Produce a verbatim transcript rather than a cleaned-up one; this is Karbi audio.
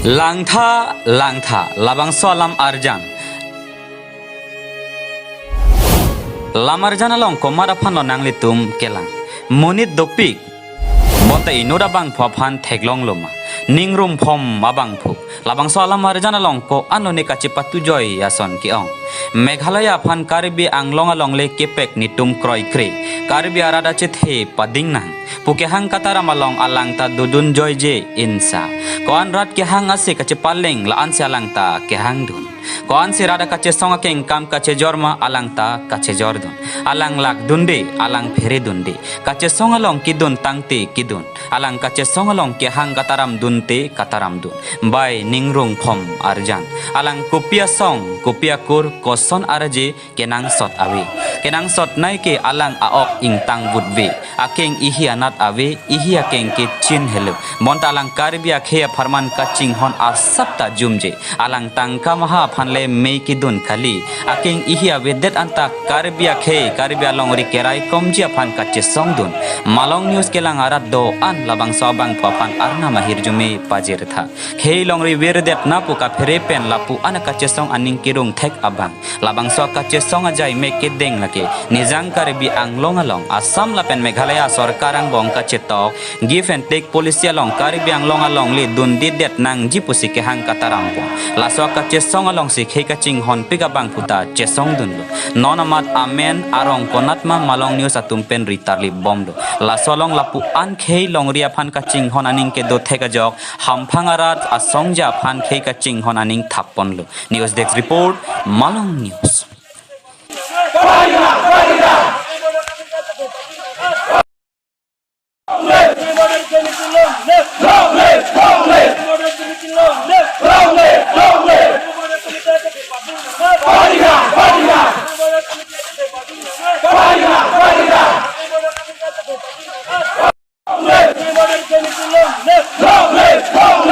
Langtha, langtha, labangso alam arjan. Lam arjan along komat aphan lo nanglitum kelang? Monit dopik. Bonta inut abangphu aphan theklonglo ma? Ning rungphom abangphu. Labangso alam arjan along ko-an lo ne kachepatujoi ason ke-ong? Meghalaya aphan Karbi Anglong along le kepek netum kroikre. Karbi arat achethe pading nang pu kehang kataram along alang ta dodun joije insa. Ko-an rat kehang ase kachepaleng la-ansi alang ta kehangdun. Ko-ansi rat akachesong akengkam kachejor ma alang ta kachejordun. Alang lakdunde, alang pheredunde. Kachesong along kedun tangte kedun. Alang kachesong along kehang kataram dunte kataramdun. Bai ning rungphom arjan. Alang kopi asong, kopi akur, koson arje, kenangsot ave. Kenangsot nai ke alang a-ok ingtang vutve. Akeng ihi anat ave, ihi akeng ke chin helo. Bonta alang Karbi akhei apharman kachinghon asap ta jumje. Alang tangka maha aphan le mei kedun kali. Akeng ihi avedet anta Karbi akhei, Karbi alongri keraikomji aphan kachesongdun. Malong News kelang arat do-an labangso abangphu aphan arnam ahirjume pajirtha. Khei longri virdet na pu kaphere pen lapu-an akachesong aning kerung thek abang. Labangso akachesong ajai mek kedeng lake. Nijang Karbi Anglong along, Assam lapen Meghalaya sorkar angbong kachetok give and take policy along Karbi Anglong along le dundedet nangji pusi kehang kataram po. Laso akachesong alongsi khei kachinghonpik abangphu ta chesongdunlo. Non amat amen arong konat ma Malong News atum pen ritarli bomlo. Laso along lapu-an khei longri aphan kachinghon aning kedo thek ajok, hamphang arat asongja aphan khei kachinghon aning thapponlo. News Desk Report, Malong News.